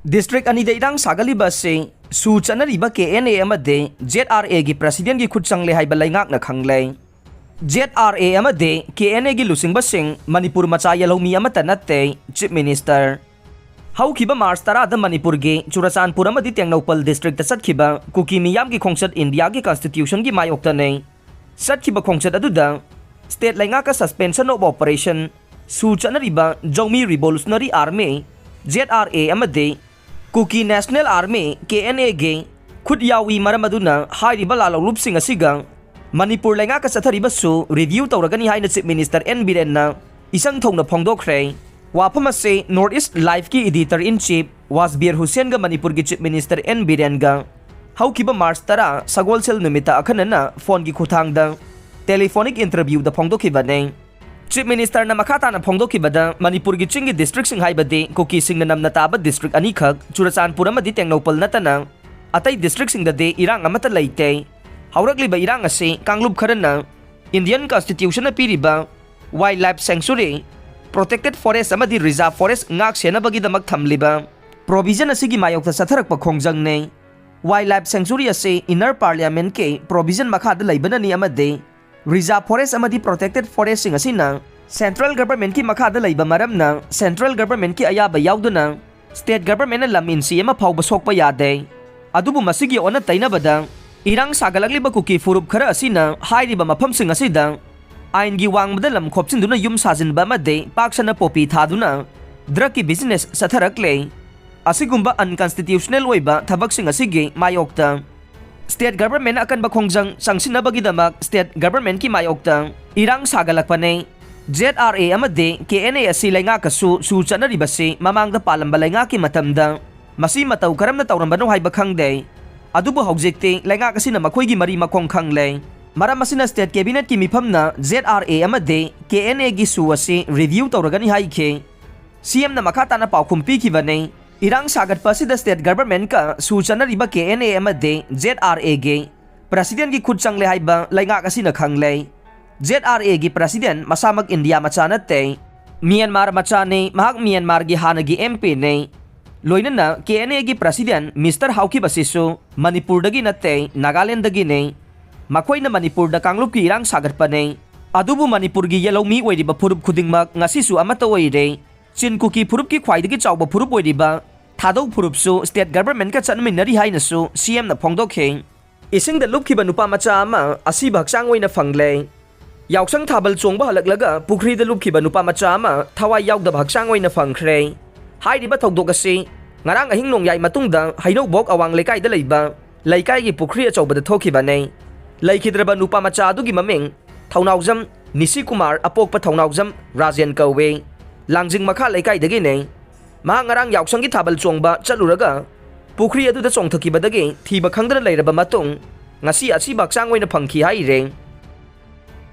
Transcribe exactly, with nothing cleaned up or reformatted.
District ꯑꯅꯤꯗ ꯏꯔꯥꯡ ꯁꯥꯒꯠꯂꯤꯕ ꯑꯁꯤ ꯁꯨ ꯆꯠꯅꯔꯤꯕ ꯀꯦ ꯑꯦꯟ ꯑꯦ ꯑꯃꯗꯤ ꯖꯦꯠ ꯑꯥꯔ ꯑꯦꯒꯤ presidentꯒꯤ ꯈꯨꯠ ꯆꯪꯂꯦ ꯍꯥꯏꯕ ꯂꯩꯉꯥꯛꯅ ꯈꯪꯂꯦ꯫ ꯖꯦꯠ ꯑꯥꯔ ꯑꯦ ꯑꯃꯗꯤ ꯀꯦ ꯑꯦꯟ ꯑꯦꯒꯤ ꯂꯨꯆꯤꯡꯕꯁꯤꯡ ꯃꯅꯤꯄꯨꯔ ꯃꯆꯥ ꯌꯦꯜꯍꯧꯃꯤ ꯑꯃꯠꯇ ꯅꯠꯇꯦ, Chief Minister꯫ ꯍꯧꯈꯤꯕ ꯃꯥꯔꯆ ꯇꯔꯥꯗ ꯃꯅꯤꯄꯨꯔꯒꯤ ꯆꯨꯔꯆꯥꯟꯄꯨꯔ ꯑꯃꯗꯤ ꯇꯦꯡꯅꯧꯄꯜ districtꯇ ꯆꯠꯈꯤꯕ ꯀꯨꯀꯤ ꯃꯤꯌꯥꯝꯒꯤ ꯈꯣꯡꯆꯠ ꯏꯟꯗꯤꯌꯥꯒꯤ constitutionꯒꯤ ꯃꯥꯌꯣꯛꯇꯅꯤ꯫ ꯆꯠꯈꯤꯕ ꯈꯣꯡꯆꯠ ꯑꯗꯨꯗ state ꯂꯩꯉꯥꯛꯀ suspension of operation, ꯁꯨ ꯆꯠꯅꯔꯤꯕ ꯖꯧꯃꯤ Revolutionary Army, Z R A ꯑꯃꯗꯤ ꯀꯨꯀꯤ National Army, ꯀꯦ ꯑꯦꯟ ꯑꯦꯒꯤ ꯈꯨꯠ ꯌꯥꯎꯏ꯫ ꯃꯔꯝ ꯑꯗꯨꯅ ꯍꯥꯏꯔꯤꯕ ꯂꯥꯜꯍꯧꯂꯨꯞꯁꯤꯡ ꯑꯁꯤꯒ ꯃꯅꯤꯄꯨꯔ ꯂꯩꯉꯥꯛꯀ ꯆꯠꯊꯔꯤꯕꯁꯨ review ꯇꯧꯔꯒꯅꯤ ꯍꯥꯏꯅ Chief Minister ꯑꯦꯟ ꯕꯤꯔꯦꯟꯅ ꯏꯆꯪ ꯊꯧꯅ ꯐꯣꯡꯗꯣꯛꯈ꯭ꯔꯦ꯫ ꯋꯥꯐꯝ ꯑꯁꯤ North East Liveꯀꯤ editor in chief ꯋꯥꯖꯕꯤꯔ ꯍꯨꯁꯦꯟꯒ ꯃꯅꯤꯄꯨꯔꯒꯤ Chief Minister ꯑꯦꯟ ꯕꯤꯔꯦꯟꯒ ꯍꯧꯈꯤꯕ ꯃꯥꯔꯆ ꯇꯔꯥ ꯁꯒꯣꯜꯁꯦꯜ ꯅꯨꯃꯤꯠꯇ ꯑꯈꯟꯅꯅ phoneꯒꯤ ꯈꯨꯠꯊꯥꯡꯗ telephonic interviewꯗ ꯐꯣꯡꯗꯣꯛꯈꯤꯕꯅꯤ꯫ Chief Ministerꯅ ꯃꯈꯥ ꯇꯥꯅ ꯐꯣꯡꯗꯣꯛꯈꯤꯕꯗ, ꯃꯅꯤꯄꯨꯔꯒꯤ ꯆꯤꯡꯒꯤ districtꯁꯤꯡ, ꯍꯥꯏꯕꯗꯤ ꯀꯨꯀꯤꯁꯤꯡꯅ ꯅꯝꯅ ꯇꯥꯕ district ꯑꯅꯤꯈꯛ, ꯆꯨꯔꯆꯥꯟꯄꯨꯔ ꯑꯃꯗꯤ ꯇꯦꯡꯅꯧꯄꯜ ꯅꯠꯇꯅ ꯑꯇꯩ districtꯁꯤꯡꯗꯗꯤ ꯏꯔꯥꯡ ꯑꯃꯠꯇ ꯂꯩꯇꯦ꯫ ꯍꯧꯔꯛꯂꯤꯕ ꯏꯔꯥꯡ ꯑꯁꯤ ꯀꯥꯡꯂꯨꯞ ꯈꯔꯅ Indian Constitutionꯅ ꯄꯤꯔꯤꯕ Wildlife Sanctuary, Protected Forest ꯑꯃꯗꯤ Reserve Forest ꯉꯥꯛ ꯁꯦꯟꯅꯕꯒꯤꯗꯃꯛ ꯊꯝꯂꯤꯕ provision ꯑꯁꯤꯒꯤ ꯃꯥꯌꯣꯛꯇ ꯆꯠꯊꯔꯛꯄ ꯈꯣꯡꯖꯪꯅꯤ꯫ Wildlife Sanctuary ꯑꯁꯤ Inner Parliamentꯀꯤ provision ꯃꯈꯥꯗ ꯂꯩꯕꯅꯅꯤ ꯑꯃꯗꯤ Reserve Forest ꯑꯃꯗꯤ Protected Forestꯁꯤꯡ ꯑꯁꯤꯅ Central Governmentꯀꯤ ꯃꯈꯥꯗ ꯂꯩꯕ ꯃꯔꯝꯅ Central Governmentꯀꯤ ꯑꯌꯥꯕ ꯌꯥꯎꯗꯅ state governmentꯅ ꯂꯝ ꯏꯟꯆꯤ ꯑꯃ ꯐꯥꯎꯕ ꯁꯣꯛꯄ ꯌꯥꯗꯦ꯫ ꯑꯗꯨꯕꯨ ꯃꯁꯤꯒꯤ ꯑꯣꯟꯅ ꯇꯩꯅꯕꯗ, ꯏꯔꯥꯡ ꯁꯥꯒꯠꯂꯛꯂꯤꯕ ꯀꯨꯀꯤ ꯐꯨꯔꯨꯞ ꯈꯔ ꯑꯁꯤꯅ ꯍꯥꯏꯔꯤꯕ ꯃꯐꯝꯁꯤꯡ ꯑꯁꯤꯗ ꯑꯥꯏꯟꯒꯤ ꯋꯥꯡꯃꯗ ꯂꯝ ꯈꯣꯞꯆꯤꯟꯗꯨꯅ ꯌꯨꯝ ꯁꯥꯖꯤꯟꯕ ꯑꯃꯗꯤ ꯄꯥꯛ ꯁꯟꯅ poppy ꯊꯥꯗꯨꯅ drugꯀꯤ business ꯆꯠꯊꯔꯛꯂꯦ꯫ ꯑꯁꯤꯒꯨꯝꯕ unconstitutional ꯑꯣꯏꯕ ꯊꯕꯛꯁꯤꯡ ꯑꯁꯤꯒꯤ ꯃꯥꯌꯣꯛꯇ state governmentꯅ ꯑꯀꯟꯕ ꯈꯣꯡꯖꯪ ꯆꯪꯁꯤꯟꯅꯕꯒꯤꯗꯃꯛ state governmentꯀꯤ ꯃꯥꯌꯣꯛꯇ ꯏꯔꯥꯡ ꯁꯥꯒꯠꯂꯛꯄꯅꯤ꯫ ꯖꯦꯠ ꯑꯥꯔ ꯑꯦ ꯑꯃꯗꯤ ꯀꯦ ꯑꯦꯟ ꯑꯦ ꯑꯁꯤ ꯂꯩꯉꯥꯛꯀꯁꯨ ꯁꯨ ꯆꯠꯅꯔꯤꯕꯁꯤ ꯃꯃꯥꯡꯗ ꯄꯥꯜꯂꯝꯕ ꯂꯩꯉꯥꯛꯀꯤ ꯃꯇꯝꯗ ꯃꯁꯤ ꯃꯇꯧ ꯀꯔꯝꯅ ꯇꯧꯔꯝꯕꯅꯣ ꯍꯥꯏꯕ ꯈꯪꯗꯦ꯫ ꯑꯗꯨꯕꯨ ꯍꯧꯖꯤꯛꯇꯤ ꯂꯩꯉꯥꯛ ꯑꯁꯤꯅ ꯃꯈꯣꯏꯒꯤ ꯃꯔꯤ ꯃꯈꯣꯡ ꯈꯪꯂꯦ꯫ ꯃꯔꯝ ꯑꯁꯤꯅ state cabinetꯀꯤ ꯃꯤꯐꯝꯅ ꯖꯦꯠ ꯑꯥꯔ ꯑꯦ ꯑꯃꯗꯤ ꯀꯦ ꯑꯦꯟ ꯑꯦꯒꯤ ꯁꯨ ꯑꯁꯤ review ꯇꯧꯔꯒꯅꯤ ꯍꯥꯏꯈꯤ꯫ ꯁꯤ ꯑꯦꯝꯅ ꯃꯈꯥ ꯇꯥꯅ ꯄꯥꯎꯈꯨꯝ ꯄꯤꯈꯤꯕꯅꯤ꯫ ꯏꯔꯥꯡ ꯁꯥꯒꯠꯄ ꯑꯁꯤꯗ state governmentꯀ ꯁꯨ ꯆꯠꯅꯔꯤꯕ ꯀꯦ ꯑꯦꯟ ꯑꯦ ꯑꯃꯗꯤ ꯖꯦꯠ ꯑꯥꯔ ꯑꯦꯒꯤ presidentꯀꯤ ꯈꯨꯠ ꯆꯪꯂꯦ ꯍꯥꯏꯕ ꯂꯩꯉꯥꯛ ꯑꯁꯤꯅ ꯈꯪꯂꯦ꯫ ꯖꯦꯠ ꯑꯥꯔ ꯑꯦꯒꯤ president ꯃꯁꯥꯃꯛ ꯏꯟꯗꯤꯌꯥ ꯃꯆꯥ ꯅꯠꯇꯦ, ꯃ꯭ꯌꯥꯟꯃꯥꯔ ꯃꯆꯥꯅꯤ꯫ ꯃꯍꯥꯛ ꯃ꯭ꯌꯥꯟꯃꯥꯔꯒꯤ ꯍꯥꯟꯅꯒꯤ ꯑꯦꯝ ꯄꯤꯅꯤ꯫ ꯂꯣꯏꯅꯅ ꯀꯦ ꯑꯦꯟ ꯑꯦꯒꯤ ꯄ꯭ꯔꯁꯤꯗꯦꯟ ꯃꯤꯁꯇꯔ ꯍꯥꯎꯈꯤꯕ ꯑꯁꯤꯁꯨ ꯃꯅꯤꯄꯨꯔꯗꯒꯤ ꯅꯠꯇꯦ, ꯅꯥꯒꯥꯂꯦꯟꯗꯒꯤꯅꯤ꯫ ꯃꯈꯣꯏꯅ ꯃꯅꯤꯄꯨꯔꯗ ꯀꯥꯡꯂꯨꯞꯀꯤ ꯏꯔꯥꯡ ꯁꯥꯒꯠꯄꯅꯤ꯫ ꯑꯗꯨꯕꯨ ꯃꯅꯤꯄꯨꯔꯒꯤ ꯌꯦꯜꯍꯧꯃꯤ ꯑꯣꯏꯔꯤꯕ ꯐꯨꯔꯨꯞ ꯈꯨꯗꯤꯡꯃꯛ ꯉꯁꯤꯁꯨ ꯑꯃꯠꯇ ꯑꯣꯏꯔꯦ꯫ ꯆꯤꯟ ꯀꯨꯀꯤ ꯐꯨꯔꯨꯞꯀꯤ ꯈ꯭ꯋꯥꯏꯗꯒꯤ ꯆꯥꯎꯕ ꯐꯨꯔꯨꯞ ꯑꯣꯏꯔꯤꯕ ꯊꯥꯗꯧ ꯐꯨꯔꯨꯞꯁꯨ ꯁ꯭ꯇꯦꯠ ꯒꯚꯔꯟꯃꯦꯟꯠꯀ ꯆꯠꯃꯤꯟꯅꯔꯤ ꯍꯥꯏꯅꯁꯨ ꯁꯤ ꯑꯦꯝꯅ ꯐꯣꯡꯗꯣꯛꯈꯤ꯫ ꯏꯁꯤꯡꯗ ꯂꯨꯞꯈꯤꯕ ꯅꯨꯄꯥ ꯃꯆꯥ ꯑꯃ ꯑꯁꯤꯕ ꯍꯛꯆꯥꯡ ꯑꯣꯏꯅ ꯐꯪꯂꯦ꯫ ꯌꯥꯎꯁꯪ ꯊꯥꯕꯜ ꯆꯣꯡꯕ ꯍꯜꯂꯛꯂꯒ ꯄꯨꯈ꯭ꯔꯤꯗ ꯂꯨꯞꯈꯤꯕ ꯅꯨꯄꯥ ꯃꯆꯥ ꯑꯃ ꯊꯋꯥꯏ ꯌꯥꯎꯗꯕ ꯍꯛꯆꯥꯡ ꯑꯣꯏꯅ ꯐꯪꯈ꯭ꯔꯦ꯫ ꯍꯥꯏꯔꯤꯕ ꯊꯧꯗꯣꯛ ꯑꯁꯤ ꯉꯔꯥꯡ ꯑꯍꯤꯡ ꯅꯣꯡꯌꯥꯏ ꯃꯇꯨꯡꯗ ꯍꯩꯅꯧꯕꯣꯛ ꯑꯋꯥꯡ ꯂꯩꯀꯥꯏꯗ ꯂꯩꯕ ꯂꯩꯀꯥꯏꯒꯤ ꯄꯨꯈ꯭ꯔꯤ ꯑꯆꯧꯕꯗ ꯊꯣꯛꯈꯤꯕꯅꯤ꯫ ꯂꯩꯈꯤꯗ꯭ꯔꯕ ꯅꯨꯄꯥ ꯃꯆꯥ ꯑꯗꯨꯒꯤ ꯃꯃꯤꯡ ꯊꯧꯅꯥꯎꯖꯝ ꯅꯤꯁꯤ ꯀꯨꯃꯥꯔ, ꯑꯄꯣꯛꯄ ꯊꯧꯅꯥꯎꯖꯝ ꯔꯥꯖꯦꯟ ꯀꯧꯏ꯫ ꯂꯥꯡꯖꯤꯡ ꯃꯈꯥ ꯂꯩꯀꯥꯏꯗꯒꯤꯅꯤ꯫ ꯃꯍꯥꯛ ꯉꯔꯥꯡ ꯌꯥꯎꯁꯪꯒꯤ ꯊꯥꯕꯜ ꯆꯣꯡꯕ ꯆꯠꯂꯨꯔꯒ ꯄꯨꯈ꯭ꯔꯤ ꯑꯗꯨꯗ ꯆꯣꯡꯊꯈꯤꯕꯗꯒꯤ ꯊꯤꯕ ꯈꯪꯗꯅ ꯂꯩꯔꯕ ꯃꯇꯨꯡ, ꯉꯁꯤ ꯑꯁꯤꯕ ꯍꯛꯆꯥꯡ ꯑꯣꯏꯅ ꯐꯪꯈꯤ ꯍꯥꯏꯔꯦ꯫